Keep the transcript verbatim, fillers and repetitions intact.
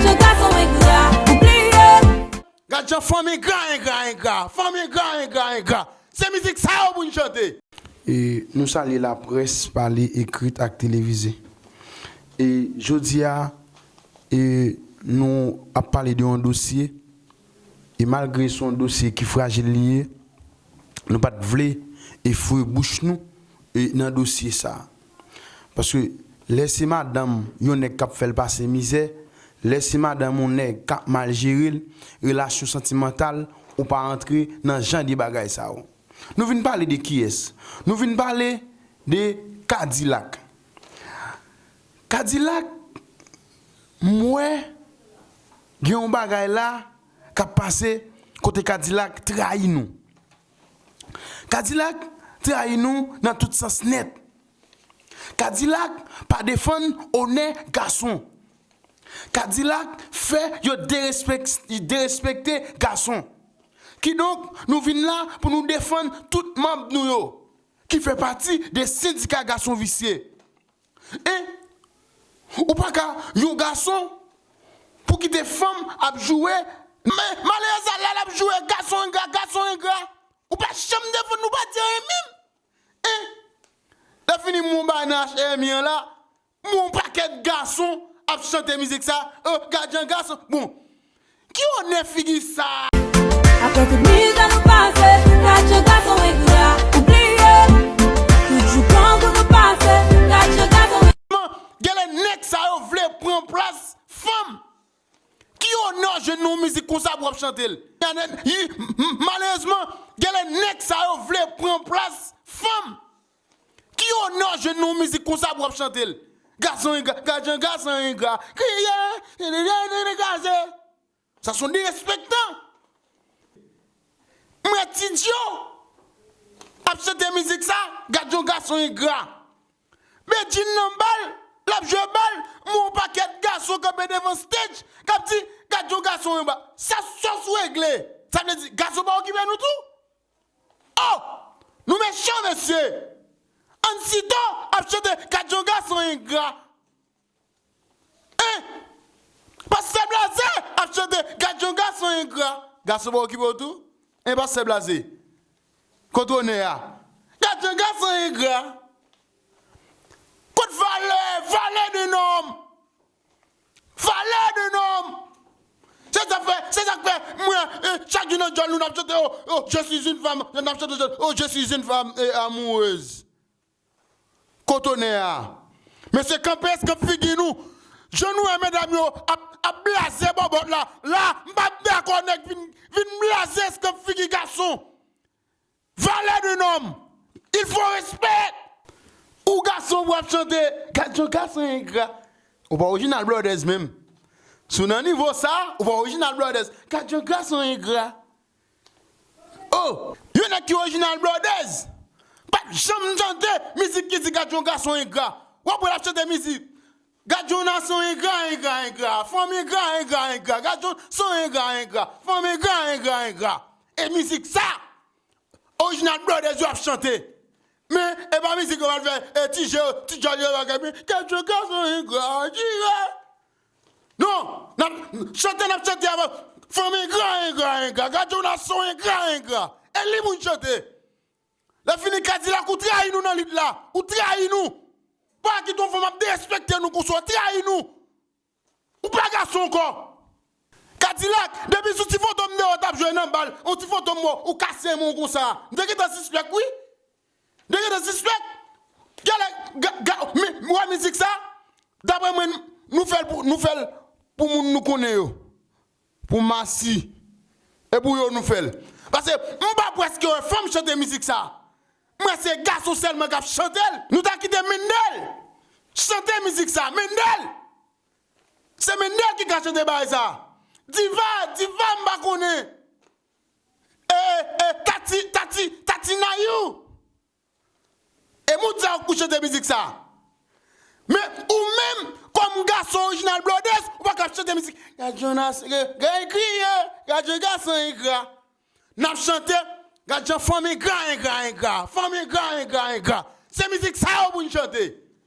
Jan gason engra, ou bliye. Gad jan fanm engra, engra, engra. Fanm engra, engra, engra. Se mizik sa yo pou n chante. E nou salye laprès pale ekrit ak televize. E jodi a, e nou ap pale de yon dosye. E malgre se yon dosye ki frajil li ye, nou pa t vle e foure bouch nou e nan dosye sa a. Paske lè se madanm yon nèg k ap fè l pase mizè, lè se madanm yon nèg k ap mal jere l, relasyon santimantal, ou pa antre nan jan de bagay sa yo. Nou vin pale de kiyès? Nou vin pale de Kadilak. Kadilak, m wè gen yon bagay la k ap pase kote Kadilak trayi nou. Kadilak trayi nou nan tout sans nèt. Kadilak pa defann onè gason. Kadilak fè yo derespekte gason. Kidonk, nou vin la pou nou defann tout manm nou yo ki fè pati de sendika gason visye. En, ou pa ka yon gason pou kite fanm ap joure, men malerèz la lè l ap joure, gason engra, gason engra. Ou pa janm defann, ou pa di anyen menm. En, lè fini m wè yon bagay nan H M I an la, m wè yon pakèt gason ap chante mizik sa, oh, gad jan gason. Bon, ki onè figi sa? Apre tout mizè nou pase, gad jan gason engra, ou bliye. Tout joukang nou pase, gad jan gason engra. Genlè nèg sa yo vle pran plas fanm. Ki onè w jwenn nan yon mizik konsa pou w ap chante l? Malerezman, genlè nèg sa yo vle pran plas fanm. Ki onè w jwenn nan yon mizik konsa pou w ap chante l? Gason engra, gad jan gason engra, kriye, kraze. Sa se yon derespektan. M wè Ti Djo ap chante mizik sa, gad jan gason engra. Bedjine nan bal, l ap jwe bal, m wè yon pakèt gason kanpe devan stage k ap di, gad jan gason engra. Sa sòs regle. Sa vle di, gason pa okipe nou tou? Oh! Nou mechan, mesye! Ansito ap chante, gad jan gason engra. En! Pastè Blaze ap chante, gad jan gason engra. Gason pa okipe w tou? En, Pastè Blaze. Kot onè a? Gad jan gason engra. Kot valè, valè de nonm? Valè de nonm! Se sa fè, se sa k fè, mwen, eh, chak jou nan djòl nou n ap chante, oh, oh, je suis une femme, n ap chante, oh, je suis une femme, eh, amoureuse. Kot onè a? Mesye, kanpe eskanp figi nou. Jan nou wè medam yo ap, ap blaze bòbòt la. La, m p ap dakò nèg vin, vin blaze eskanp figi gason. Valè de nonm. Il faut respect. Ou gason pou ap chante, gad jan gason engra. Ou pa Original Brothers menm. Si w nan nivo sa, ou pa Original Brothers. Gad jan gason engra. Oh, yon nèg ki Original Brothers pa t janm chante mizik ki di gad yon gason engra. W ap wè l ap chante mizik. Gad yon nasyon engra, engra, engra. Fanm engra, engra, engra. Gad yon son engra, engra. Fanm engra, engra, engra. E mizik sa, Original Brothers yo ap chante. Men, e pa mizik yo pral fè, e ti je, ti djòl yo bagay, men, gad yon gason engra, jire. Non, n ap chante, n ap chante avè fanm engra, engra, engra, gad yon nasyon engra, engra. E li pou n chante. Lè fini Kadilak ou trayi nou nan lit la, ou trayi nou. Pa kite yon fanm ap derespekte nou konsa, ou trayi nou. Ou pa gason ankò. Kadilak, depi sou ti foto m deyò t ap jwe nan bal, yon ti foto m wè w, ou kase men w konsa. M te gentan sispèk wi. M te gentan sispèk. Genlè, ga, ga, men, wè mizik sa, daprè mwen, nou fè l pou, nou fè l pou moun nou konnen yo. Pou masi. E pou yo nou fè l. Paske m pa prèske wè fanm chante mizik sa. M wè se gason sèlman k ap chante l. Nou ta kite Mendel chante mizik sa. Mendel! Se Mendel ki ka chante bagay sa. Diva, Diva m pa konnen. E, e, Tati, Tati, Tati Nayou. E moun sa yo k pou chante mizik sa. Men ou menm, kòm gason Original Brothers, ou pa ka ap chante mizik. Gad yon nas, gad kriye, gad yon gason engra. N ap chante, gad jan fanm engra, engra, engra. Fanm engra, engra, engra. Se mizik sa yo pou n chante.